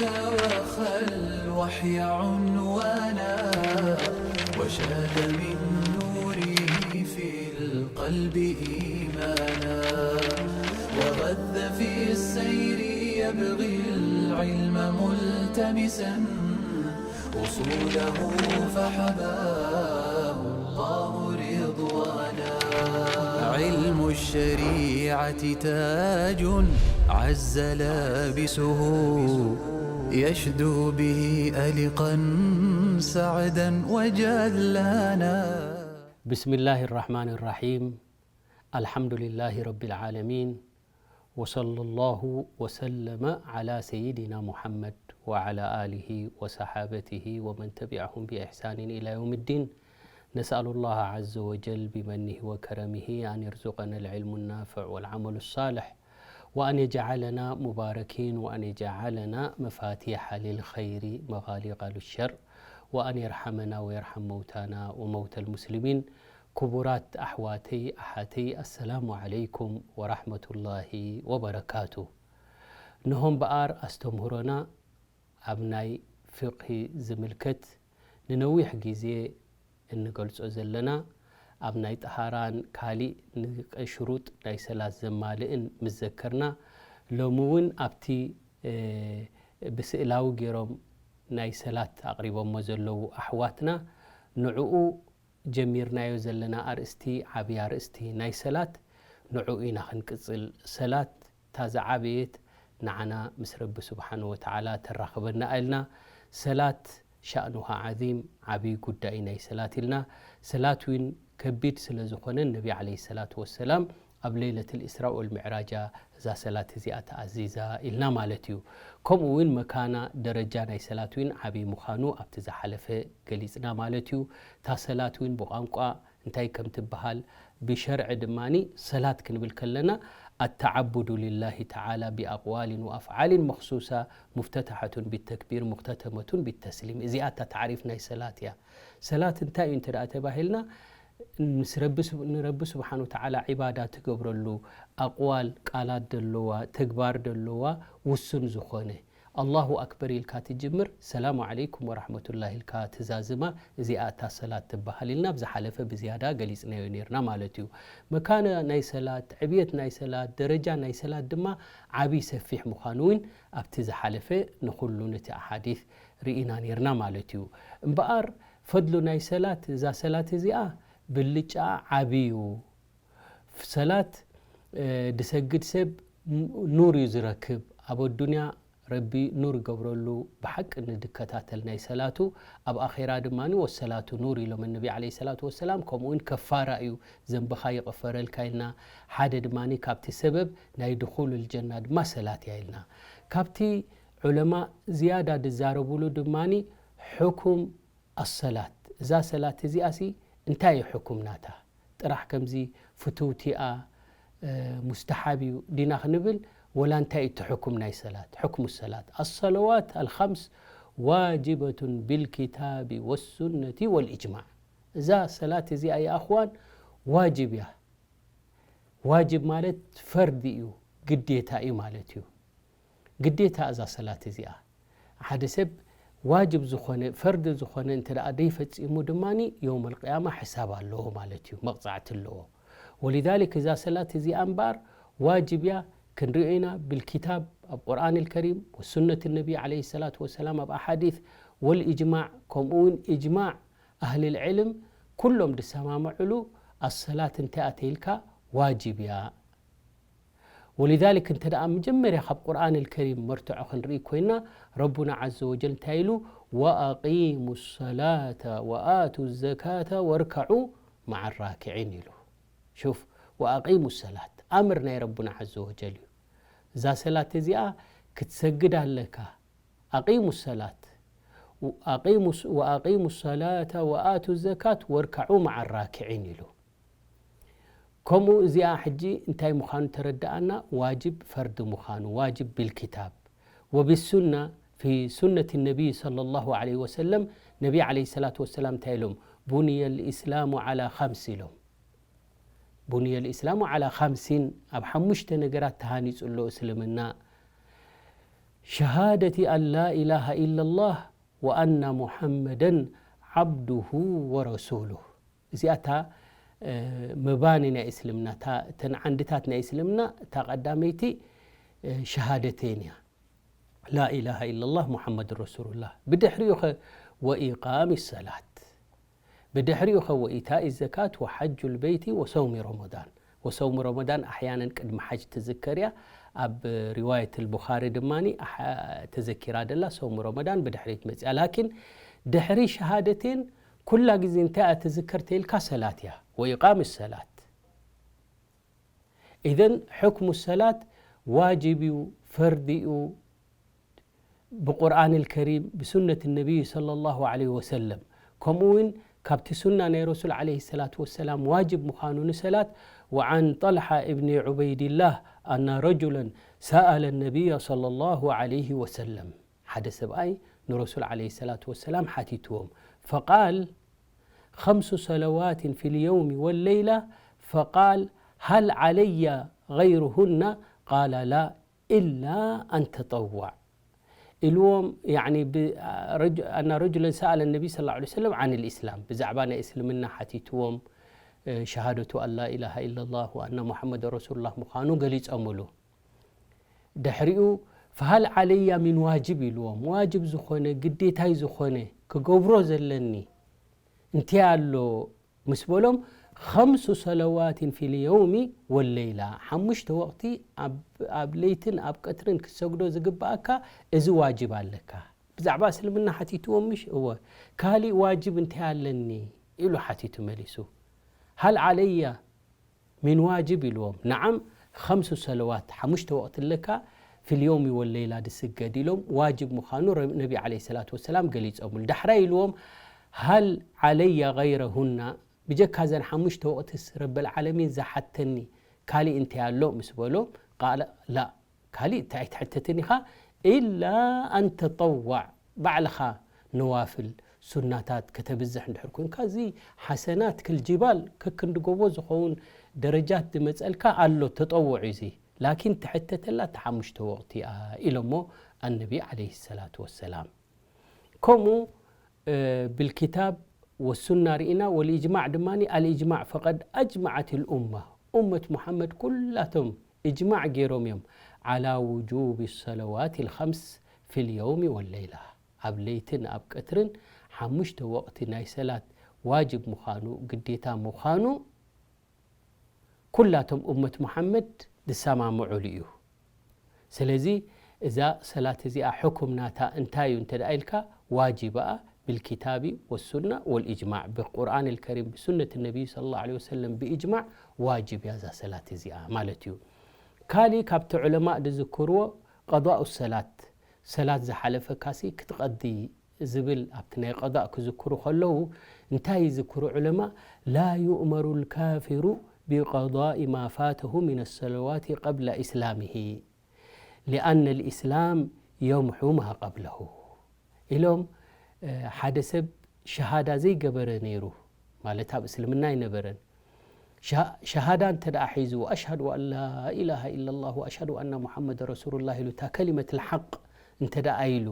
وخى الوحي عنوانا، وشال من نوره في القلب إيمانا، وغذ في السير يبغي العلم ملتمسا، أصوله فحباه الله رضوانا. علم الشريعة تاج عز لابسه، يشدو به ألقا سعدا وجلانا. بسم الله الرحمن الرحيم. الحمد لله رب العالمين. وصلى الله وسلم على سيدنا محمد وعلى آله وصحابته ومن تبعهم بإحسان إلى يوم الدين. نسأل الله عز وجل بمنه وكرمه أن يرزقنا العلم النافع والعمل الصالح، وأن يجعلنا مباركين، وأن يجعلنا مفاتيح للخير مغاليق للشر، وأن يرحمنا ويرحم موتانا وموتى المسلمين. ክቡራት ኣሕዋተይ ኣሓተይ፣ ኣሰላሙ ዓለይኩም ወራሕመቱላሂ ወበረካቱ። ንሆ እምበኣር ኣስተምህሮና ኣብ ናይ ፍቕሂ ዝምልከት ንነዊሕ ግዜ እንገልጾ ዘለና፣ ኣብ ናይ ጠሃራን ካሊእ ንቀ-፣ ሽሩጥ ናይ ሰላት ዘማልእን ምስ ዘከርና፣ ሎሚ እውን ኣብቲ፣ እ፣ ብስእላዊ ገይሮም ናይ ሰላት ኣቕሪቦሞ ዘለዉ ኣሕዋትና፣ ንዕኡ ጀሚርናዮ ዘለና ኣርእስቲ፣ ዓብዪ ኣርእስቲ ናይ ሰላት፣ ንዕኡ ኢና ክንቅጽል። ሰላት እታ ዝዓበየት ንዓና ምስ ረቢ ስብሓን ወተዓላ ተራኽበና ኢልና፣ ሰላት ሻእኑሃ ዓዚም፣ ዓብዪ ጉዳይ ናይ ሰላት ኢልና። ሰላት እውን ከቢድ ስለ ዝኾነ፣ ነቢ ዓለይሂ ሰላቱ ወሰላም ኣብ ለይለትል ኢስራእ ወልሚዕራጃ እዛ ሰላት እዚኣ ተኣዚዛ ኢልና ማለት እዩ። ከምኡ እውን መካና፣ ደረጃ ናይ ሰላት እውን ዓብዪ ምዃኑ ኣብቲ ዝሓለፈ ገሊጽና ማለት እዩ። እታ ሰላት እውን ብቋንቋ እንታይ ከም ትበሃል፣ ብሸርዒ ድማኒ ሰላት ክንብል ከለና፣ التعبد لله تعالى بأقوال وأفعال مخصوصة مفتتحة بالتكبير مختتمة بالتسليم። እዚኣ እታ ታዕሪፍ ናይ ሰላት እያ። ሰላት እንታይ እዩ እንተ ደኣ ተባሂልና፣ ምስ ረቢ ስብ-፣ ንረቢ ስብሓን ወተዓላ ዒባዳ ትገብረሉ ኣቕዋል፣ ቃላት ደለዋ፣ ተግባር ደለዋ፣ ውሱን ዝኾነ። ኣላሁ ኣክበር ኢልካ ትጅምር፣ ሰላሙ ዓለይኩም ወራሕመቱላህ ኢልካ ትዛዝማ፣ እዚኣ እታ ሰላት ትበሃል ኢልና ኣብ ዝሓለፈ ብዝያዳ ገሊጽናዮ ኔርና ማለት እዩ። መካነ ናይ ሰላት፣ ዕብየት ናይ ሰላት፣ ደረጃ ናይ ሰላት ድማ ዓብዪ ሰፊሕ ምዃኑ እውን ኣብቲ ዝሓለፈ ንኹሉ ነቲ ኣሓዲት ርኢና ኔርና ማለት እዩ። እምበኣር ፈድሉ ናይ ሰላት፣ እዛ ሰላት እዚኣ ብልጫኣ ዓብዪ እዩ። ሰላት፣ እ፣ ድሰግድ ሰብ ኑር እዩ ዝረክብ። ኣብ ኣዱንያ ረቢ ኑር ይገብረሉ ብሓቂ ንድከታተል ናይ ሰላቱ፣ ኣብ ኣኼራ ድማ ወሰላቱ ኑር ኢሎም ነቢ ዓለይሂ ሰላቱ ወሰላም። ከምኡ እውን ከፋራ እዩ፣ ዘንብኻ ይቕፈረልካ ኢልና። ሓደ ድማ ካብቲ ሰበብ ናይ ድኹሉል ጀና ድማ ሰላት እያ ኢልና። ካብቲ ዑለማ ዝያዳ ዝዛረቡሉ ድማ ሕኩም ኣሰላት፣ እዛ ሰላት እዚኣሲ እንታይ እዩ ሕኩም ናታ? ጥራሕ ከምዚ ፍትውቲኣ፣ እ፣ ሙስተሓብ እዩ ዲና ክንብል፣ ወላ እንታይ እዩ እቲ ሕኩም ናይ ሰላት? ሕክሙ ሰላት፣ ኣሰለዋት ኣልኸምስ ዋጅበቱን ቢልኪታቢ ወሱነቲ ወልእጅማዕ። እዛ ሰላት እዚኣ፣ ይኣኽዋን፣ ዋጅብ እያ። ዋጅብ ማለት ፈርዲ እዩ፣ ግዴታ እዩ ማለት እዩ። ግዴታ እዛ ሰላት እዚኣ። ሓደ ሰብ ዋጅብ ዝኾነ፣ ፈርዲ ዝኾነ እንተ ደኣ ደይፈጺሙ ድማ የውመል ቅያማ ሕሳብ ኣለዎ ማለት እዩ፣ መቕጻዕቲ ኣለዎ። ወሊዛሊክ እዛ ሰላት እዚኣ እምበኣር ዋጅብ እያ፣ ክንሪኦ ኢና ብልኪታብ ኣብ ቁርኣን ኣልከሪም ወሱነት ነቢ ዓለይሂ ሰላቱ ወሰላም ኣብ ኣሓዲት ወልእጅማዕ፣ ከምኡ እውን እጅማዕ ኣህልል ዕልም ኩሎም ድሰማምዕሉ ኣሰላት እንታይ ኣተይልካ ዋጅብ እያ። ወሊዛሊክ እንተ ደኣ መጀመርያ ካብ ቁርኣን ኣልከሪም መርትዖ ክንርኢ ኮይና፣ ረቡና ዓዘ ወጀል እንታይ ኢሉ? "ወኣቂሙ ሰላተ ወኣቱ ዘካተ ወርከዑ መዓ ራኪዒን" ኢሉ። ሹፍ፣ ወኣቂሙ ሰላት ኣምር ናይ ረቡና ዓዘ ወጀል እዩ። እዛ ሰላት እዚኣ ክትሰግድ ኣለካ። ኣቂሙ ሰላት፣ ኣቂሙ ስ-፣ ወኣቂሙ ሰላተ ወኣቱ ዘካት ወርከዑ መዓ ራኪዒን ኢሉ። ከምኡ እዚኣ ሕጂ እንታይ ምዃኑ ተረድኣና፣ ዋጅብ ፈርዲ ምዃኑ፣ ዋጅብ ቢልኪታብ። ወቢሱና፣ ፊ ሱነት ነቢይ ሰለላሁ ዐለይሂ ወሰለም፣ ነቢ ዐለይሂ ሰላቱ ወሰላም እንታይ ኢሎም? "ቡንየ ልኢስላሙ ዐላ ኸምስ" ኢሎም። ቡንየ ልኢስላሙ ዐላ ኸምሲን፣ ኣብ ሓሙሽተ ነገራት ተሃኒጹ ኣሎ እስልምና። ሸሃደቲ ኣን ላ ኢላሃ ኢላላህ ወኣና ሙሓመደን ዓብዱሁ ወረሱሉህ። እዚኣታ መባኒ ናይ እስልምና፣ እተን ዓንድታት ናይ እስልምና እታ ቀዳመይቲ ሸሃደተይን እያ። ላ ኢላሃ ኢላላህ ሙሓመድ ረሱሉላህ። ብድሕሪኡ ኸ ወኢቃሚ ሰላት። ብድሕሪኡ ኸ ወኢታኢ ዘካት ወሓጁል በይቲ ወሰውሚ ረመዳን። ወሰውሚ ረመዳን ኣሕያነን ቅድሚ ሓጅ ትዝከር እያ። ኣብ ሪዋየት ልቡኻሪ ድማ ተዘኪራ ደላ ሰውሚ ረመዳን ብድሕሪት መፅያ። ላኪን ድሕሪ ሸሃደቴን ኩላ ግዜ እንታይ እያ ትዝከር ተይልካ ሰላት እያ። ወኢቃሚ ሰላት። ኢዘን ሕክሙ ሰላት ዋጅብ እዩ፣ ፈርዲ እዩ፣ ብቁርኣን ልከሪም ብሱነት ነቢይ ሰለላሁ ዐለይሂ ወሰለም፣ ከምኡ እውን ካብቲ ሱና ናይ ረሱል ዐለይሂ ሰላቱ ወሰላም ዋጅብ ምዃኑ ንሰላት። ወዓን ጠልሓ እብኒ ዑበይድላህ ኣና ረጁለን ሰኣለ ነቢያ ሰለላሁ ዐለይሂ ወሰለም፣ ሓደ ሰብኣይ ንረሱል ዐለይሂ ሰላቱ ወሰላም ሓቲትዎም። ፈቃል ከምሱ ሰለዋትን ፊ ልየውሚ ወለይላ። ፈቃል ሃል ዐለያ ገይሩሁና? ቃለ ላ ኢላ ኣን ተጠዋዕ ኢልዎም። ያኒ ብ-፣ ረጁ-፣ ኣና ረጁለን ሰኣለ ነቢ ሰለላሁ ዐለይሂ ወሰለም ዓን ልእስላም፣ ብዛዕባ ናይ እስልምና ሓቲትዎም፣ እ፣ ሸሃደቱ ኣን ላ ኢላሃ ኢላላህ ወኣና ሙሓመድ ረሱሉላህ ምዃኑ ገሊጾምሉ። ድሕሪኡ ፈሃል ዓለያ ሚን ዋጅብ ኢልዎም፣ ዋጅብ ዝኾነ ግዴታይ ዝኾነ ክገብሮ ዘለኒ እንታይ ኣሎ ምስ በሎም፣ ከምሱ ሰለዋትን ፊ ልየውሚ ወለይላ፣ ሓሙሽተ ወቕቲ ኣብ፣ ኣብ ለይትን ኣብ ቀትርን ክትሰግዶ ዝግብኣካ እዚ ዋጅብ ኣለካ። ብዛዕባ እስልምና ሓቲትዎም ምሽ? እወ። ካሊእ ዋጅብ እንታይ ኣለኒ? ኢሉ ሓቲቱ መሊሱ። ሃል ዓለያ ሚን ዋጅብ ኢልዎም። ነዓም፣ ከምሱ ሰለዋት፣ ሓሙሽተ ወቕቲ ኣለካ፣ ፊ ልየውሚ ወለይላ ድስገድ ኢሎም ዋጅብ ምዃኑ ረ-፣ ነቢ ዐለይሂ ሰላቱ ወሰላም ገሊጾምሉ። ዳሕራይ ኢልዎም፣ ሃል ዓለያ ገይረሁና? ብጀካ እዘን ሓሙሽተ ወቕትስ ረበል ዓለሚን ዝሓተኒ ካሊእ እንታይ ኣሎ? ምስ በሎ፣ ቃለ ላ፣ ካሊእ እንታይ ኣይትሕተትን ኢኻ፣ ኢላ ኣን ተጠዋዕ፣ ባዕልኻ ነዋፍል፣ ሱናታት ከተብዝሕ እንድሕር ኮንካ፣ እዚ ሓሰናት ከልጅባል፣ ከክንዲ ጎቦ ዝኸውን ደረጃት ዝመጸልካ ኣሎ፣ ተጠውዕ እዩ እዚ። ላኪን ትሕተተላ እታ ሓሙሽተ ወቕቲ እያ ኢሎሞ ኣነቢ ዐለይሂ ሰላቱ ወሰላም። ከምኡ፣ እ፣ ብልኪታብ ወሱና ርኢና፣ ወልኢጅማዕ ድማ፣ ኣልኢጅማዕ ፈቀድ ኣጅመዐት ልኡማ፣ ኡመት ሙሓመድ ኩላቶም እጅማዕ ገይሮም እዮም፣ ዓላ ውጁብ ሰለዋት ልኸምስ ፊ ልየውሚ ወለይላ፣ ኣብ ለይትን ኣብ ቀትርን ሓሙሽተ ወቕቲ ናይ ሰላት ዋጅብ ምዃኑ፣ ግዴታ ምዃኑ፣ ኩላቶም እመት ሙሓመድ ዝሰማምዑሉ እዩ። ስለዚ እዛ ሰላት እዚኣ ሕኩም ናታ እንታይ እዩ እንተ ደኣ ኢልካ፣ ዋጅብ እያ ብልኪታቢ ወሱና ወልእጅማዕ፣ ብቁርኣን ልከሪም ብሱነት ነቢይ ሰለላሁ ዐለይሂ ወሰለም ብእጅማዕ ዋጅብ እያ እዛ ሰላት እዚኣ ማለት እዩ። ካሊእ ካብቲ ዑለማእ ዝዝክርዎ ቀዳኡ ሰላት፣ ሰላት ዝሓለፈካሲ ክትቐዲ ዝብል ኣብቲ ናይ ቀዳእ ክዝክሩ ከለዉ እንታይ ይዝክሩ ዑለማ? ላ ዩእመሩ ልካፊሩ ቢቀዳኢ ማ ፋተሁ ሚነ ሰለዋት ቀብለ ኢስላሚሂ ሊኣነ ልኢስላም የምሑ ማ ቀብለሁ ኢሎም። እ፣ ሓደ ሰብ ሸሃዳ ዘይገበረ ነይሩ፣ ማለት ኣብ እስልምና ኣይነበረን። ሸ-፣ ሸሃዳ እንተ ደኣ ሒዙ፣ ኣሽሃዱ ኣን ላ ኢላሃ ኢላላህ ወኣሽሃዱ ኣና ሙሓመድ ረሱሉላህ ኢሉ፣ እታ ከሊመት ልሓቅ እንተ ደኣ ኢሉ፣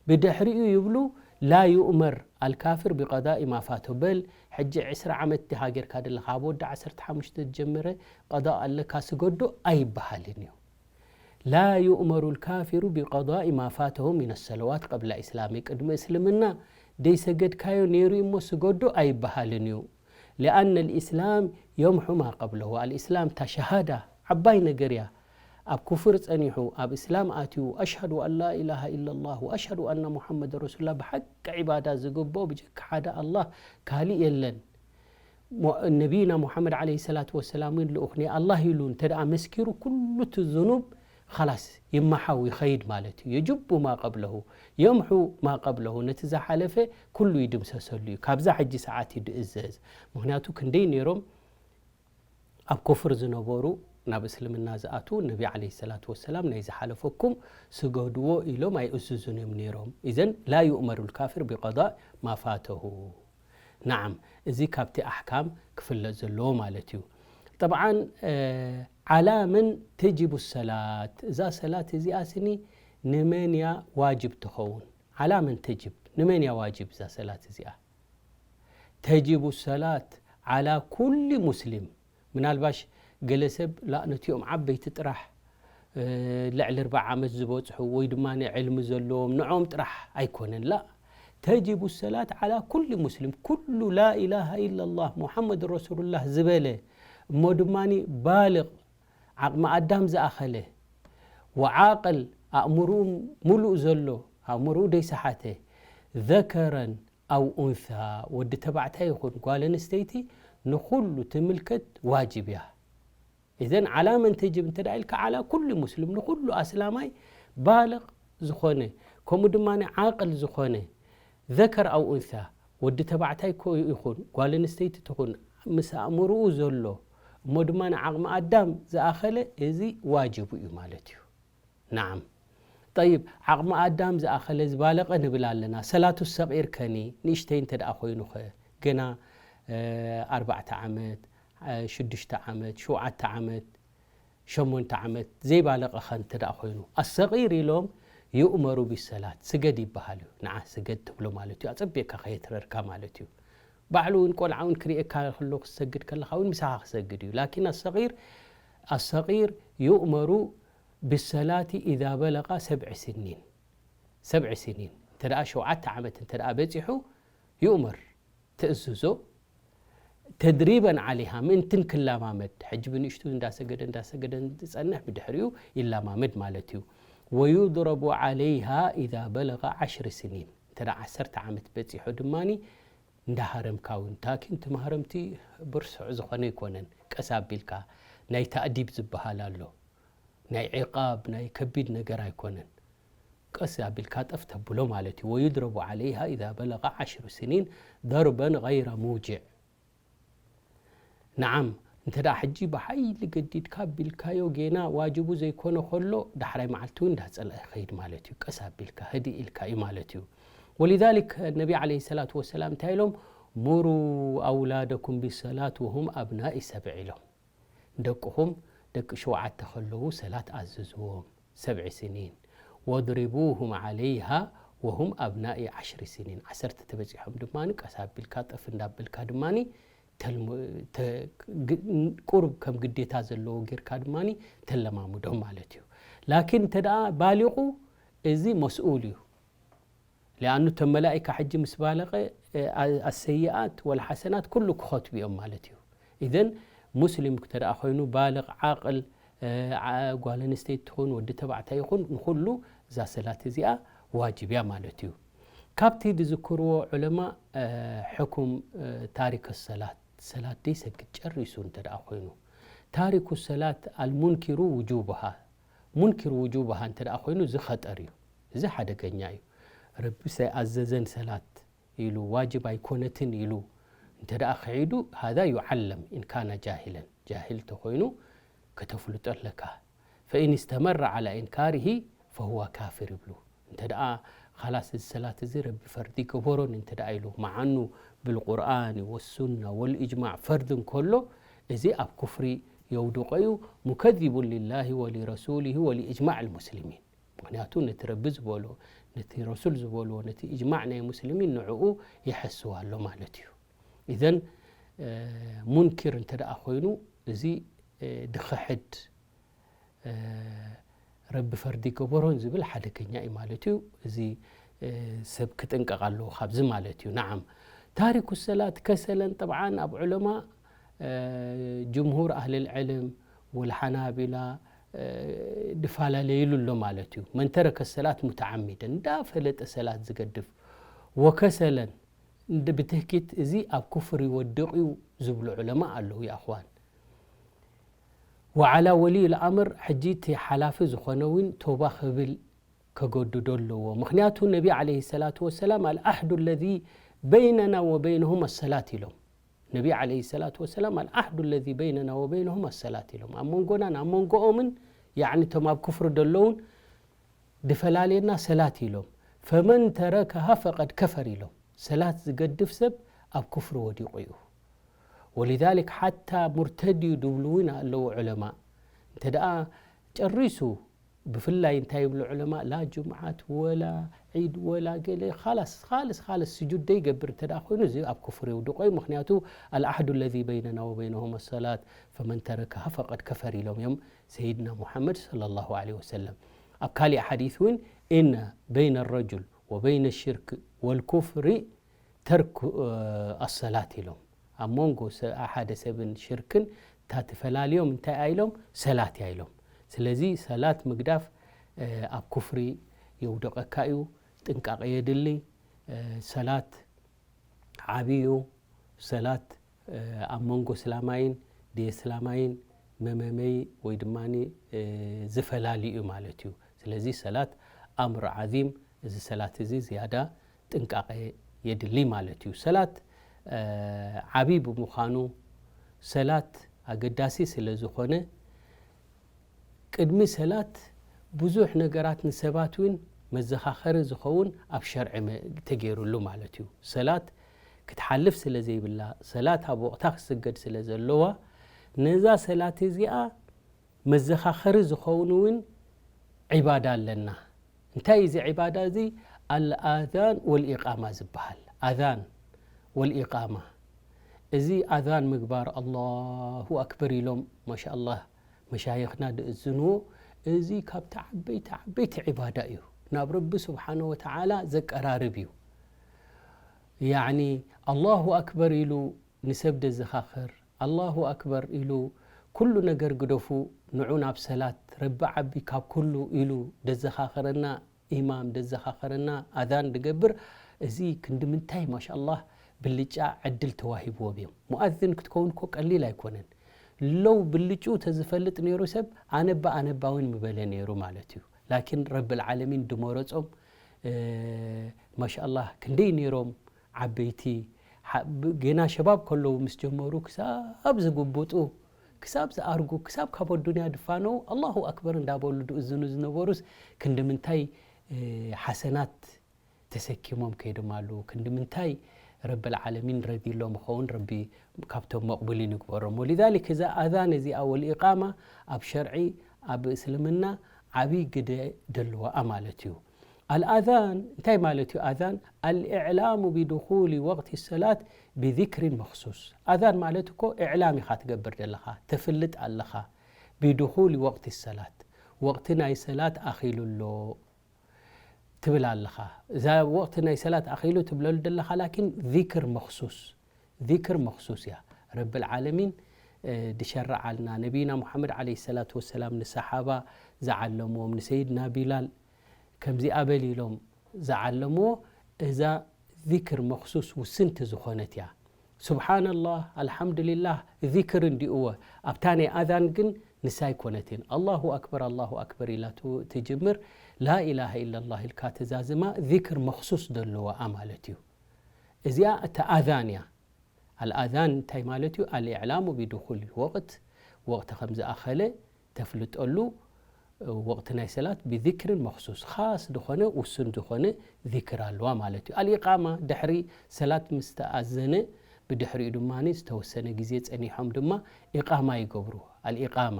ብድሕሪኡ ይብሉ፣ ላ ዩእመር ኣልካፍር ቢቀዳኢ ማ ፋቶ። በል፣ ሕጂ ዕስራ ዓመት ዲኻ ጌርካ ዘለኻ፣ ኣብ ወዲ ዓሰርተ ሓሙሽተ ዝጀመረ ቀዳእ ኣለካ፣ ስገዶ ኣይበሃልን እዩ። ላ ዩእመሩ ልካፊሩ ቢቀዳኢ ማ ፋተሁ ሚነ ሰለዋት ቀብላ ኢስላሚ። ቅድሚ እስልምና ደይሰገድካዮ ነይሩ እሞ ስገዶ ኣይበሃልን እዩ። ሊኣነ ልኢስላም የምሑ ማ ቀብለሁ። ኣልኢስላም እታ ሸሃዳ ዓባይ ነገር እያ። ኣብ ኩፍር ጸኒሑ ኣብ እስላም ኣትዩ፣ ኣሽሃዱ ኣን ላ ኢላሃ ኢላላህ ወኣሽሃዱ ኣና ሙሓመድ ረሱሉላህ፣ ብሓቂ ዒባዳ ዝግብኦ ብጀካ ሓደ ኣላህ ካሊእ የለን። ሞ-፣ ነቢይና ሙሓመድ ዓለይሂ ሰላቱ ወሰላም እውን ልኡኽ ናይ ኣላህ ኢሉ እንተ ደኣ መስኪሩ፣ ኩሉ እቲ ዝኑብ ኸላስ ይመሓው ይኸይድ ማለት እዩ። የጅቡ ማ ቀብለሁ፣ የምሑ ማ ቀብለሁ፣ ነቲ ዝሓለፈ ኩሉ ይድምሰሰሉ እዩ። ካብዛ ሕጂ ሰዓት እዩ ድእዘዝ። ምኽንያቱ ክንደይ ነይሮም ኣብ ኩፍር ዝነበሩ ናብ እስልምና ዝኣትዉ፣ ነቢ ዓለይሂ ሰላቱ ወሰላም ናይ ዝሓለፈኩም ስገድዎ ኢሎም ኣይእዝዙን እዮም ነይሮም። ኢዘን ላ ዩእመሩ ልካፍር ቢቀዳእ ማ ፋተሁ። ነዓም፣ እዚ ካብቲ ኣሕካም ክፍለጥ ዘለዎ ማለት እዩ። ጠብዓን፣ እ፣ ዓላ መን ተጅቡ ሰላት፣ እዛ ሰላት እዚኣ ስኒ ንመን እያ ዋጅብ ትኸውን? ዓላ መን ተጅብ? ንመን እያ ዋጅብ እዛ ሰላት እዚኣ? ተጅቡ ሰላት ዓላ ኩሊ ሙስሊም። ምናልባሽ ገለ ሰብ ላ ነቲኦም ዓበይቲ ጥራሕ ልዕሊ ኣርባዓ ዓመት ዝበፅሑ ወይ ድማ ዕልሚ ዘለዎም ንዖም ጥራሕ ኣይኮነን። ላ ተጅቡ ሰላት ዓላ ኩሊ ሙስሊም፣ ኩሉ ላኢላሃ ኢላላህ ሙሓመድ ረሱሉላህ ዝበለ እሞ ድማ ባልቕ ዓቕሚ ኣዳም ዝኣኸለ ወዓቅል ኣእምርኡ ሙሉእ ዘሎ ኣእምርኡ ደይሰሓተ ዘከረን ኣው ኡንሳ ወዲ ተባዕታይ ይኹን ጓል ኣንስተይቲ ንኹሉ ትምልከት ዋጅብ እያ። እዘን ዓላ መን ተጅብ እንተ ኢልካ ዓላ ኩሉ ሙስሊም ንኹሉ ኣስላማይ ባልቕ ዝኾነ ከምኡ ድማ ዓቅል ዝኾነ ዘከር ኣው ኡንሳ ወዲ ተባዕታይ ኮ ይኹን ጓል ኣንስተይቲ ትኹን ምስ ኣእምርኡ ዘሎ እሞ ድማ ንዓቕሚ ኣዳም ዝኣኸለ እዚ ዋጅቡ እዩ ማለት እዩ። ናዓም። ጠይብ፣ ዓቕሚ ኣዳም ዝኣኸለ ዝባለቐ ንብል ኣለና። ሰላቱ ሰቒር ከኒ ንእሽተይ እንተ ደኣ ኮይኑኸ ገና ኣርባዕተ ዓመት ሽዱሽተ ዓመት ሸውዓተ ዓመት ሸሞንተ ዓመት ዘይባለቐ ኸ እንተ ደኣ ኮይኑ ኣሰቒር ኢሎም ይእመሩ ቢሰላት ስገድ ይበሃል እዩ። ንዓ ስገድ ትብሎ ማለት እዩ። ኣጸቢቕካ ከየትረርካ ማለት እዩ። ባዕሉ እውን ቆልዓ እውን ክርእየካ ከሎ ክሰግድ ከለኻ እውን ምሳኻ ክሰግድ እዩ። ላኪን ኣሰቒር ኣሰቒር ይእመሩ ብሰላቲ ኢዛ በለቃ ሰብዒ ስኒን ሰብዒ ስኒን እንተ ደኣ ሸውዓተ ዓመት እንተ ደኣ በጺሑ ይእመር ትእዝዞ ተድሪበን ዓለይሃ ምእንትን ክላማመድ ሕጂ ብንእሽቱ እንዳሰገደ እንዳሰገደ ዝጸንሕ ብድሕሪኡ ይላማመድ ማለት እዩ። ወዩድረቡ ዓለይሃ ኢዛ በለቀ ዓሽሪ ስኒን እንተ ደኣ ዓሰርተ ዓመት በጺሑ ድማ እንዳሃረምካ እውን ታኪን እቲ ማህረምቲ ብርስዕ ዝኾነ ኣይኮነን። ቀስ ኣቢልካ ናይ ታእዲብ ዝበሃል ኣሎ። ናይ ዒቃብ ናይ ከቢድ ነገር ኣይኮነን። ቀስ ኣቢልካ ጠፍ ተብሎ ማለት እዩ። ወዩድረቡ ዓለይሃ ኢዛ በለቀ ዓሽሩ ስኒን ደርበን ገይረ ሙጅዕ። ነዓም እንተ ደኣ ሕጂ ብሓይሊ ገዲድካ ኣቢልካዮ ጌና ዋጅቡ ዘይኮነ ከሎ ዳሕራይ መዓልቲ እውን እንዳጸልአ ይኸይድ ማለት እዩ። ቀስ ኣቢልካ ህድእ ኢልካ እዩ ማለት እዩ። ወሊዛሊክ ነቢ ዓለይሂ ሰላቱ ወሰላም እንታይ ኢሎም? ሙሩ ኣውላደኩም ቢሰላት ወሁም ኣብናኢ ሰብዕ ኢሎም። ደቅኹም ደቂ ሸውዓተ ከለዉ ሰላት ኣዝዝዎም፣ ሰብዒ ስኒን። ወድሪቡሁም ዓለይሃ ወሁም ኣብናኢ ዓሽሪ ስኒን። ዓሰርተ ተበጺሖም ድማ ቀስ ኣቢልካ ጠፍ እንዳበልካ ድማ ተልሙ-፣ ተ-፣ ግ-፣ ቁሩብ ከም ግዴታ ዘለዎ ጌርካ ድማ ተለማምዶም ማለት እዩ። ላኪን እንተ ደኣ ባሊቑ እዚ መስኡል እዩ። ሊኣኑ እቶም መላኢካ ሕጂ ምስ ባለቐ ኣሰይኣት ወልሓሰናት ኩሉ ክኸትቡ እዮም ማለት እዩ። ኢዘን ሙስሊም እንተ ደኣ ኮይኑ ባልቕ ዓቕል ጓል ኣንስተይቲ ትኹን ወዲ ተባዕታይ ይኹን ንኹሉ እዛ ሰላት እዚኣ ዋጅብ እያ ማለት እዩ። ካብቲ ዝዝክርዎ ዑለማ ሕኩም ታሪክ ሰላት ሰላት ደይሰግድ ጨሪሱ እንተ ደኣ ኮይኑ ታሪኩ ሰላት ኣልሙንኪሩ ውጁብሃ ሙንኪር ውጁብሃ እንተ ደኣ ኮይኑ እዚ ኸጠር እዩ። እዚ ሓደገኛ እዩ። ረቢ ሰይኣዘዘን ሰላት ኢሉ ዋጅብ ኣይኮነትን ኢሉ እንተ ደኣ ክዒዱ ሃዛ ዩዓለም ኢን ካነ ጃሂለን ጃሂል ተኾይኑ ከተፍልጦ ኣለካ። ፈኢን እስተመረ ዓላ ኢንካሪሂ ፈሁወ ካፍር ይብሉ። እንተ ደኣ ኻላስ እዚ ሰላት እዚ ረቢ ፈርዲ ገበሮን እንተ ደኣ ኢሉ መዓኑ ብልቁርኣን ወሱና ወልእጅማዕ ፈርዲ እንከሎ እዚ ኣብ ኩፍሪ የውድቆ እዩ። ሙከዚቡን ሊላሂ ወሊረሱሊሂ ወሊእጅማዕ ልሙስሊሚን። ምክንያቱ ነቲ ረቢ ዝበሎ ነቲ ረሱል ዝበልዎ ነቲ እጅማዕ ናይ ሙስሊሚን ንዕኡ ይሐስዋ ኣሎ ማለት እዩ። ኢዘን ሙንኪር እንተ ደኣ ኮይኑ እዚ ድኽሕድ ረቢ ፈርዲ ገበሮን ዝብል ሓደገኛ እዩ ማለት እዩ። እዚ ሰብ ክጥንቀቕ ኣለዎ ካብዚ ማለት እዩ። ነዓም ታሪኩ ሰላት ከሰለን ጠብዓን ኣብ ዑለማ ጅምሁር ኣህልል ዕልም ወልሓናቢላ ድፈላለይሉ ኣሎ ማለት እዩ። መን ተረከ ሰላት ሙተዓሚደን እንዳፈለጠ ሰላት ዝገድፍ ወከሰለን እንዲ ብትህኪት እዚ ኣብ ኩፍር ይወድቕ እዩ ዝብሉ ዑለማ ኣለዉ። ይኣኽዋን ወዓላ ወልይ ልኣምር ሕጂ እቲ ሓላፊ ዝኾነ እውን ቶባ ክብል ከገድዶ ኣለዎ። ምክንያቱ ነቢ ዓለይሂ ሰላቱ ወሰላም ኣልዓህዱ ለዚ በይነና ወበይነሁም ኣሰላት ኢሎም። ነቢ ዓለይሂ ሰላቱ ወሰላም ኣልዓህዱ ለዚ በይነና ወበይነሁም ኣሰላት ኢሎም። ኣብ መንጎናን ኣብ መንጎኦምን ያዕኒ እቶም ኣብ ክፍሪ ደለውን ድፈላልየና ሰላት ኢሎም። ፈመን ተረከሃ ፈቀድ ከፈር ኢሎም። ሰላት ዝገድፍ ሰብ ኣብ ክፍሪ ወዲቑ እዩ። ወሊዛሊክ ሓታ ሙርተድ እዩ ድብሉ እውን ኣለዉ ዑለማ። እንተ ደኣ ጨሪሱ ብፍላይ እንታይ ይብሉ ዑለማ፣ ላ ጁምዓት ወላ ዒድ ወላ ገለ፣ ኻላስ፣ ኻልስ፣ ኻልስ ስጁድ ደይገብር እንተ ደኣ ኮይኑ፣ እዚ ኣብ ኩፍሪ የውድቖ እዩ። ምኽንያቱ፣ "ኣልዓህዱ ለዚ በይነና ወበይነሁም ኣሰላት፣ ፈመን ተረከሃ ፈቀድ ከፈር" ኢሎም እዮም ሰይድና ሙሓመድ ሰለላሁ ዐለይሂ ወሰለም። ኣብ ካሊእ ሓዲስ እውን፣ "ኢነ በይነ ረጁል ወበይነ ሽርክ ወልኩፍሪ ተርኩ፣ እ፣ ኣሰላት" ኢሎም። ኣብ መንጎ ሰ-፣ ሓደ ሰብን ሽርክን እታ ትፈላልዮም እንታይ እያ ኢሎም? ሰላት እያ ኢሎም። ስለዚ ሰላት ምግዳፍ፣ እ፣ ኣብ ኩፍሪ የውደቐካ እዩ። ጥንቃቐ የድሊ። እ፣ ሰላት ዓቢ እዩ። ሰላት፣ እ፣ ኣብ መንጎ እስላማይን ደየስላማይን መመመይ ወይ ድማ፣ እ፣ ዝፈላሊ እዩ ማለት እዩ። ስለዚ ሰላት ኣምር ዓዚም፣ እዚ ሰላት እዚ ዝያዳ ጥንቃቐ የድሊ ማለት እዩ። ሰላት፣ እ፣ ዓቢ ብምዃኑ፣ ሰላት ኣገዳሲ ስለ ዝኾነ፣ ቅድሚ ሰላት ብዙሕ ነገራት ንሰባት እውን መዘኻኸሪ ዝኸውን ኣብ ሸርዒ መ-፣ ተገይሩሉ ማለት እዩ። ሰላት ክትሓልፍ ስለ ዘይብላ፣ ሰላት ኣብ ወቕታ ክስገድ ስለ ዘለዋ፣ ነዛ ሰላት እዚኣ መዘኻኸሪ ዝኸውን እውን ዒባዳ ኣለና። እንታይ እዩ እዚ ዒባዳ እዚ? ኣልኣዛን ወልኢቃማ ዝበሃል። ኣዛን ወልኢቃማ። እዚ ኣዛን ምግባር፣ ኣላሁ ኣክበር ኢሎም፣ ማሻኣላህ፣ መሻይኽና ዝእዝንዎ፣ እዚ ካብቲ ዓበይቲ፣ ዓበይቲ ዒባዳ እዩ። ናብ ረቢ ስብሓነ ወተዓላ ዘቀራርብ እዩ። ያዕኒ፣ ኣላሁ ኣክበር ኢሉ ንሰብ ደዘኻኽር፣ ኣላሁ ኣክበር ኢሉ ኩሉ ነገር ግደፉ፣ ንዑ ናብ ሰላት፣ ረቢ ዓቢ ካብ ኩሉ ኢሉ ደዘኻኽረና፣ ኢማም ደዘኻኽረና፣ ኣዛን ድገብር፣ እዚ ክንዲ ምንታይ ማሻኣላህ ብልጫ ዕድል ተዋሂብዎም እዮም። ሙኣዝን ክትከውን እኮ ቀሊል ኣይኮነን። ለው ብልጭኡ ተዝፈልጥ ነይሩ ሰብ፣ ኣነባ ኣነባ እውን ምበለ ነይሩ ማለት እዩ። ላኪን ረብል ዓለሚን ድመረጾም፣ እ፣ ማሻኣላህ ክንደይ ነይሮም ዓበይቲ፣ ሓ-፣ ብ-፣ ገና ሸባብ ከለዉ ምስ ጀመሩ ክሳብ ዝጉብጡ፣ ክሳብ ዝኣርጉ፣ ክሳብ ካብ ኣዱንያ ድፋነዉ፣ ኣላሁ ኣክበር እንዳበሉ ድእዝኑ ዝነበሩስ ክንዲ ምንታይ፣ እ፣ ሓሰናት ተሰኪሞም ከይዶም ኣለዉ። ክንዲ ምንታይ ረብል ዓለሚን ረድይሎም ይኸውን፣ ረቢ ካብቶም መቕቡሊን ይግበሮም። ወሊዛሊክ እዛ ኣዛን እዚኣ ወልኢቃማ ኣብ ሸርዒ፣ ኣብ እስልምና ዓብዪ ግደ ደለዋ ማለት እዩ። ኣልኣዛን እንታይ ማለት እዩ? ኣዛን ኣልኢዕላሙ ቢድኹሊ ወቅቲ ሰላት ቢዚክሪን መኽሱስ። ኣዛን ማለት እኮ ኢዕላም ኢኻ ትገብር ዘለኻ፣ ተፍልጥ ኣለኻ። ቢድኹሊ ወቅቲ ሰላት፣ ወቅቲ ናይ ሰላት ኣኺሉ ኣሎ ትብል ኣለኻ። እዛ ወቅቲ ናይ ሰላት ኣኺሉ ትብለሉ ዘለኻ ላኪን ዚክር መኽሱስ፣ ዚክር መኽሱስ እያ። ረብል ዓለሚን፣ እ፣ ድሸርዓልና፣ ነቢይና ሙሓመድ ዓለይሂ ሰላቱ ወሰላም ንሰሓባ ዝዓለምዎም፣ ንሰይድና ቢላል ከምዚኣ በል ኢሎም ዝዓለምዎ፣ እዛ ዚክር መኽሱስ ውስንቲ ዝኾነት እያ። ሱብሓነላህ፣ ኣልሓምዱሊላህ ዚክር እንዲኡወ፣ ኣብታ ናይ ኣዛን ግን ንሳ ኣይኮነትን። ኣላሁ ኣክበር፣ ኣላሁ ኣክበር ኢላ ቱ-፣ ትጅምር፣ ላኢላሃ ኢላላህ ኢልካ ትዛዝማ፣ ዚክር መኽሱስ ደለዋ ማለት እዩ። እዚኣ እታ ኣዛን እያ። ኣልኣዛን እንታይ ማለት እዩ? ኣልኢዕላሙ ቢድኹል ወቕት፣ ወቕቲ ከም ዝኣኸለ ተፍልጠሉ፣ ወቕቲ ናይ ሰላት ብዚክርን መኽሱስ፣ ኻስ ዝኾነ፣ ውሱን ዝኾነ ዚክር ኣለዋ ማለት እዩ። ኣልኢቃማ፣ ድሕሪ ሰላት ምስ ተኣዘነ፣ ብድሕሪኡ ድማ ዝተወሰነ ግዜ ጸኒሖም ድማ ኢቃማ ይገብሩ። ኣልኢቃማ።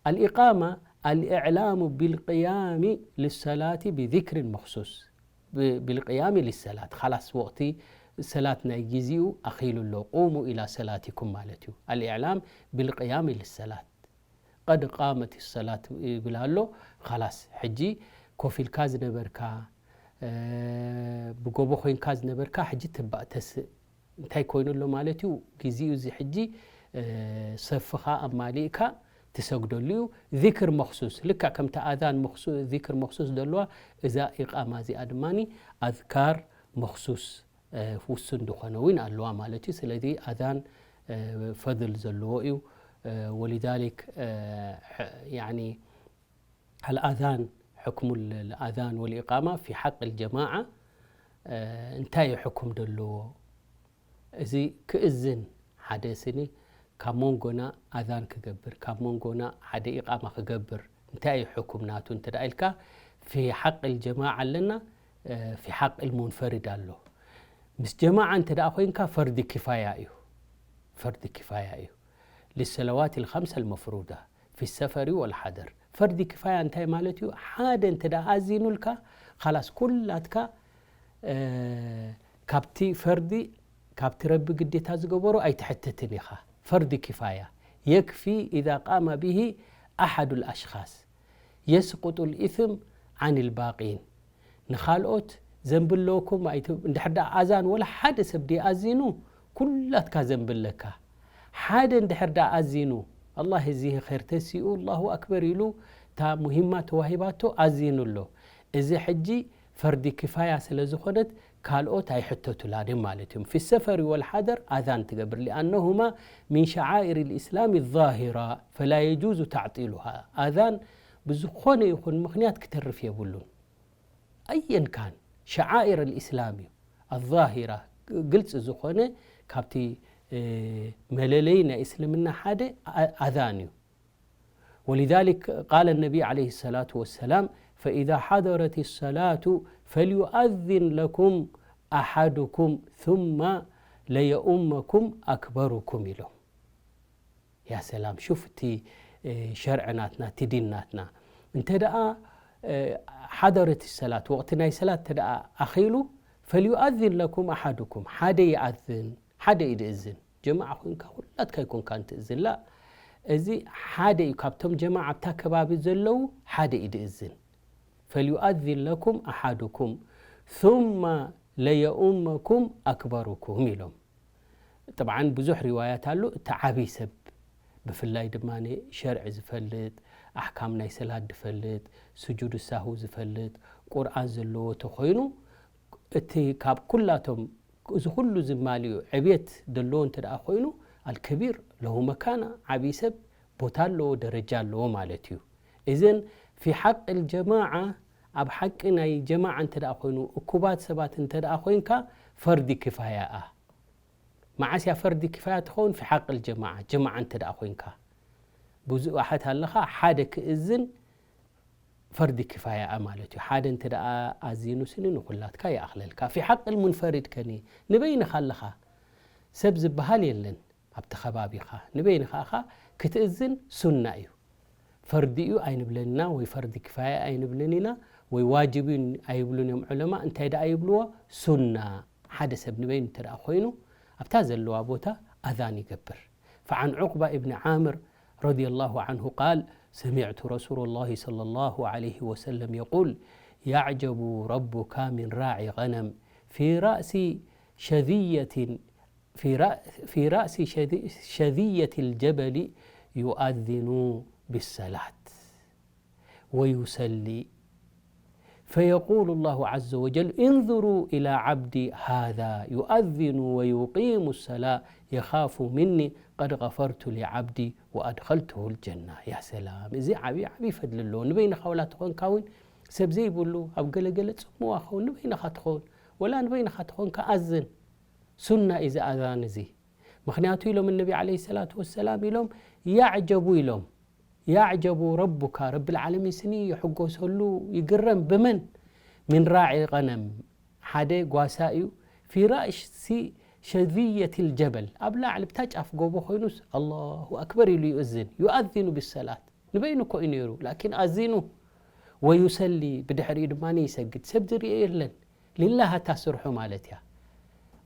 ኣልኢቃማ፣ ኣልኢዕላሙ ቢልቅያሚ ልሰላቲ ብዚክርን መኽሱስ። ብ-፣ ቢልቅያሚ ሊሰላት፣ ኻላስ ወቕቲ ሰላት ናይ ግዜኡ ኣኺሉ ኣሎ፣ ቁሙ ኢላ ሰላቲኩም ማለት እዩ። ኣልኢዕላም ቢልቅያሚ ሊሰላት፣ ቀድ ቃመት ሰላት ይብል ኣሎ። ኻላስ፣ ሕጂ ኮፍ ኢልካ ዝነበርካ፣ እ፣ ብጎቦ ኮይንካ ዝነበርካ፣ ሕጂ ትባእ ተስእ። እንታይ ኮይኑ ኣሎ ማለት እዩ? ግዜኡ እዚ ሕጂ፣ እ፣ ሰፍኻ ኣማሊእካ ትሰግደሉ እዩ። ዚክር መኽሱስ፣ ልክዕ ከምቲ ኣዛን መኽሱ-፣ ዚክር መኽሱስ ዘለዋ፣ እዛ ኢቃማ እዚኣ ድማኒ ኣዝካር መኽሱስ፣ እ፣ ውሱን ዝኾነ እውን ኣለዋ ማለት እዩ። ስለዚ ኣዛን፣ እ፣ ፈድል ዘለዎ እዩ። እ፣ ወሊዛሊክ፣ እ፣ ሕ-፣ ያኒ ኣልኣዛን፣ ሕክሙ ኣልኣዛን ወልኢቃማ ፊ ሓቅ ኣልጀማዓ፣ እ፣ እንታይ እዩ ሕኩም ደለዎ? እዚ ክእዝን ሓደ ስኒ ካብ መንጎና ኣዛን ክገብር፣ ካብ መንጎና ሓደ ኢቃማ ክገብር እንታይ እዩ ሕኩም ናቱ እንተ ደኣ ኢልካ፣ ፊ ሓቅ ኣልጀማዓ ኣለና፣ እ፣ ፊ ሓቅ ኣልሙንፈሪድ ኣሎ። ምስ ጀማዓ እንተ ደኣ ኮይንካ ፈርዲ ኪፋያ እዩ። ፈርዲ ኪፋያ እዩ። ሊሰለዋት ኣልኸምሰ ኣልመፍሩዳ ፊ ሰፈሪ ወልሓደር። ፈርዲ ክፋያ እንታይ ማለት እዩ? ሓደ እንተ ደኣ ኣዚኑልካ፣ ኻላስ ኩላትካ፣ እ፣ ካብቲ ፈርዲ፣ ካብቲ ረቢ ግዴታ ዝገበሮ ኣይትሕተትን ኢኻ። ፈርዲ ክፋያ። የክፊ ኢዛ ቃመ ብሂ ኣሓዱ ልኣሽኻስ የስቁጡ ልኢስም ዓን ልባቂን። ንኻልኦት ዘንቢ ኣለኩም ኣይት-፣ እንድሕር ደኣ ኣዛን ወላ ሓደ ሰብ ድዩ ኣዚኑ፣ ኩላትካ ዘንቢ ኣለካ። ሓደ እንድሕር ደኣ ኣዚኑ፣ ኣላህ እዚ ኸይር ተሲኡ፣ ኣላሁ ኣክበር ኢሉ፣ እታ ሙሂማ ተዋሂባቶ ኣዚኑ ኣሎ። እዚ ሕጂ ፈርዲ ክፋያ ስለ ዝኾነት፣ ካልኦት ኣይሕተቱላን እዮም ማለት እዮም። ፊ ሰፈሪ ወልሓደር ኣዛን ትገብር፣ ሊኣነሁማ ሚን ሸዓኢር ልእስላም ዛሂራ፣ ፈላ የጁዙ ታዕጢሉሃ። ኣዛን ብዝኾነ ይኹን ምኽንያት ክተርፍ የብሉን። ኣየን ካን ሸዓኢር ልእስላም እዩ። ኣዛሂራ፣ ግልፂ ዝኾነ ካብቲ፣ እ፣ መለለይ ናይ እስልምና ሓደ ኣ-፣ ኣዛን እዩ። ولذلك قال النبي عليه الصلاة والسلام: فإذا حضرت الصلاة فليؤذن لكم أحدكم ثم ليؤمكم أكبركم ኢሎም። ያ ሰላም፣ ሹፍ እቲ፣ እ፣ ሸርዒ ናትና፣ እቲ ዲን ናትና። እንተ ደኣ፣ እ፣ ሓደረት ሰላት፣ ወቕቲ ናይ ሰላት እንተ ደኣ ኣኺሉ፣ فليؤذن لكم أحدكم፣ ሓደ ይኣዝን፣ ሓደ እዩ ዝእዝን። ጀማዓ ኮይንካ ኩላትካ ኣይኮንካን ትእዝን፣ ላ፣ እዚ ሓደ እዩ ካብቶም ጀማዓ ኣብታ ከባቢ ዘለዉ፣ ሓደ እዩ ዝእዝን። فليؤذن لكم أحدكم ثم ليؤمكم أكبركم ኢሎም። ጥብዓን ብዙሕ ሪዋያት ኣሎ። እቲ ዓብዪ ሰብ ብፍላይ ድማ ሸርዒ ዝፈልጥ፣ ኣሕካም ናይ ሰላት ዝፈልጥ፣ ስጁድ ሳሁ ዝፈልጥ፣ ቁርኣን ዘለዎ ተኾይኑ፣ እቲ ካብ ኩላቶም እዚ ኩሉ ዝማልኡ ዕብየት ዘለዎ እንተ ደኣ ኮይኑ፣ ኣልከቢር ለሁ መካና፣ ዓብዪ ሰብ ቦታ ኣለዎ፣ ደረጃ ኣለዎ ማለት እዩ። እዘን ፊ ሓቂ ልጀማዓ፣ ኣብ ሓቂ ናይ ጀማዓ እንተ ደኣ ኮይኑ፣ እኩባት ሰባት እንተ ደኣ ኮይንካ፣ ፈርዲ ክፋያ እያ። መዓስ እያ ፈርዲ ክፋያ ትኸውን? ፊ ሓቂ ልጀማዓ፣ ጀማዓ እንተ ደኣ ኮይንካ። ብዙሓት ኣለኻ፣ ሓደ ክእዝን ፈርዲ ክፋያ እያ ማለት እዩ። ሓደ እንተ ደኣ ኣዚኑ ስኒ ንኹላትካ ይኣኽለልካ። ፊ ሓቂ ልሙንፈሪድ ከኒ፣ ንበይንኻ ኣለኻ። ሰብ ዝበሃል የለን ኣብቲ ከባቢኻ። ንበይንኻ ኢኻ ክትእዝን ሱና እዩ። ፈርዲ እዩ ኣይንብልን ኢና፣ ወይ ፈርዲ ክፋያ ኣይንብልን ኢና፣ ወይ ዋጅብ እዩ ኣይብሉን እዮም ዑለማ። እንታይ ደኣ ይብልዎ? ሱና። ሓደ ሰብ ንበይኑ እንተ ደኣ ኮይኑ፣ ኣብታ ዘለዋ ቦታ ኣዛን ይገብር። فعن عقبة بن عامر رضي الله عنه قال: سمعت رسول الله صلى الله عليه وسلم يقول: يعجب ربك من راعي غنم في رأس شذية، في رأ-، في رأس شذي-، شذية الجبل يؤذن بالصلاة ويصلي، فيقول الله عز وجل: انظروا إلى عبدي هذا يؤذن ويقيم الصلاة يخاف مني قد غفرت لعبدي وأدخلته الجنة. يا سلام، እዚ ዓብዪ ዓብዪ ፈድሊ ኣለዎ። ንበይንኻ ወላ ትኾንካ እውን ሰብ ዘይብሉ ኣብ ገለገለ ጽምዋ ኸውን ንበይንኻ ትኸውን፣ ወላ ንበይንኻ ትኾንካ ኣዝን። ሱና እዩ እዚ ኣዛን እዚ። ምኽንያቱ ኢሎም እነቢ ዓለይሂ ሰላቱ ወሰላም ኢሎም፣ ያዕጀቡ ኢሎም፣ ያዕጀቡ ረቡካ፣ ረብል ዓለሚን ስኒ ይሕጎሰሉ፣ ይግረም። ብመን? ሚን ራዒ ቀነም፣ ሓደ ጓሳ እዩ። ፊ ራእሲ ሸዝየት ልጀበል፣ ኣብ ላዕሊ ብታ ጫፍ ጎቦ ኮይኑስ ኣላሁ ኣክበር ኢሉ ይእዝን። ዩኣዚኑ ብሰላት፣ ንበይኑ እኮ እዩ ነይሩ፣ ላኪን ኣዚኑ። ወዩሰሊ፣ ብድሕሪኡ ድማ ይሰግድ። ሰብ ዝርእዮ የለን። ሊላህ እታ ስርሑ ማለት እያ።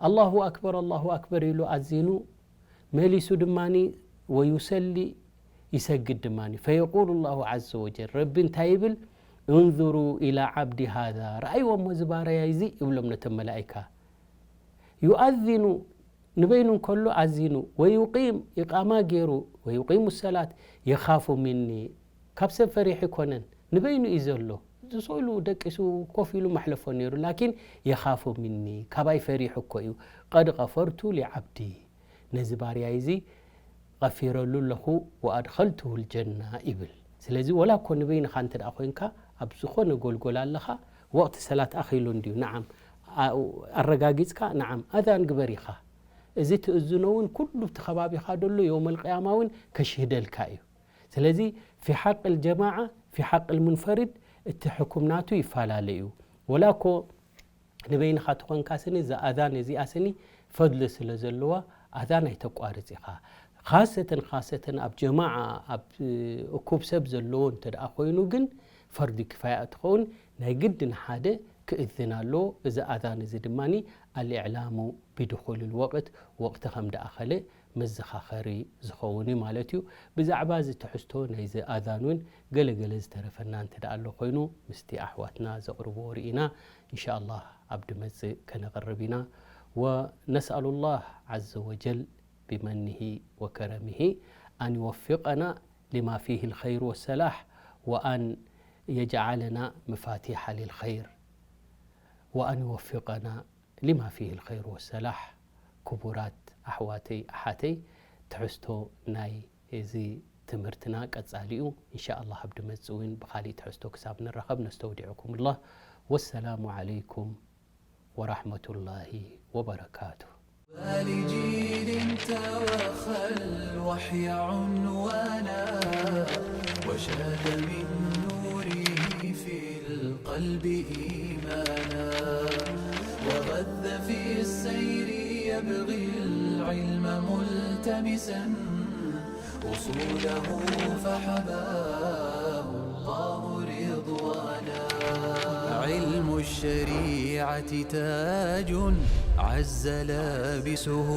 ኣላሁ ኣክበር፣ ኣላሁ ኣክበር ኢሉ ኣዚኑ፣ መሊሱ ድማ ወዩሰሊ፣ ይሰግድ ድማ። ፈየቁሉ ላሁ ዐዘ ወጀል፣ ረቢ እንታይ ይብል? እንዙሩ ኢላ ዓብዲ ሃዛ፣ ረኣይዎ እሞ እዚ ባርያይ እዚ ይብሎም ነቶም መላኢካ። ዩኣዚኑ፣ ንበይኑ እንከሎ ኣዚኑ፣ ወዩቂም፣ ኢቃማ ገይሩ፣ ወዩቂሙ ሰላት፣ የኻፉ ሚኒ፣ ካብ ሰብ ፈሪሑ ኣይኮነን፣ ንበይኑ እዩ ዘሎ። ዝስእሉ ደቂሱ ኮፍ ኢሉ መሕለፎ ነይሩ፣ ላኪን የኻፉ ሚኒ፣ ካባይ ፈሪሑ እኮ እዩ። ቀድ ገፈርቱ ሊዓብዲ፣ ነዚ ባርያይ እዚ ቐፊረሉ ኣለኹ፣ ወኣድኸልቱሁ ልጀና ይብል። ስለዚ ወላ እኮ ንበይንኻ እንተ ደኣ ኮይንካ፣ ኣብ ዝኾነ ጎልጎል ኣለኻ፣ ወቕቲ ሰላት ኣኺሉ እንድዩ፣ ነዓም፣ ኣ-፣ ኣረጋጊጽካ፣ ነዓም፣ ኣዛን ግበር ኢኻ። እዚ ትእዝኖ እውን ኩሉ እቲ ከባቢኻ ደሎ የውመል ቅያማ እውን ከሽህደልካ እዩ። ስለዚ ፊ ሓቅ ልጀማዓ፣ ፊ ሓቅ ልሙንፈሪድ እቲ ሕኩም ናቱ ይፈላለ እዩ። ወላ እኮ ንበይንኻ ትኾንካ ስኒ፣ እዛ ኣዛን እዚኣ ስኒ ፈድሊ ስለ ዘለዋ፣ ኣዛን ኣይተቋርጽ ኢኻ። ካሰተን ካሰተን ኣብ ጀማዓ ኣብ እኩብ ሰብ ዘለዎ እንተ ደኣ ኮይኑ ግን ፈርዲ ክፋያ ትኸውን ናይ ግድን ሓደ ክእዝን ኣሎ። እዚ ኣዛን እዚ ድማ ኣልኢዕላሙ ቢድኹል ወቅት ወቅቲ ከም ደኣኸለ መዘኻኸሪ ዝኸውን እዩ ማለት እዩ። ብዛዕባ እዚ ትሕዝቶ ናይዚ ኣዛን እውን ገለገለ ዝተረፈና እንተ ደኣ ኣሎ ኮይኑ ምስቲ ኣሕዋትና ዘቕርብዎ ርኢና እንሻ ኣላህ ኣብ ድመጽእ ከነቕርብ ኢና። ወነስኣሉ ላህ ዓዘ ወጀል ቢመኒሂ ወከረሚሂ ኣን ይወፊቀና ሊማ ፊህ ልኸይር ወሰላሕ ወኣን የጅዓለና መፋቲሓ ልልኸይር ወኣን ይወፊቀና ሊማ ፊህ ልኸይር ወሰላሕ። ክቡራት ኣሕዋተይ ኣሓተይ ትሕዝቶ ናይ እዚ ትምህርትና ቀጻሊ እዩ። እንሻ ኣላህ ኣብ ድመጽእ እውን ብኻሊእ ትሕዝቶ ክሳብ ንራኸብ ነስተውዲዕኩም ላህ። ወሰላሙ ዓለይኩም ወራሕመቱላሂ ወበረካቱ። لجيل توخى الوحي عنوانا وشاد من نوره في القلب إيمانا وغذى في السير يبغي العلم ملتمسا أصوله فحباه الله رضوانا. علم الشريعة تاج عز لابسه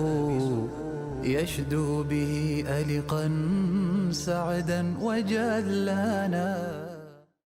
يشدو به ألقا سعدا وجلانا.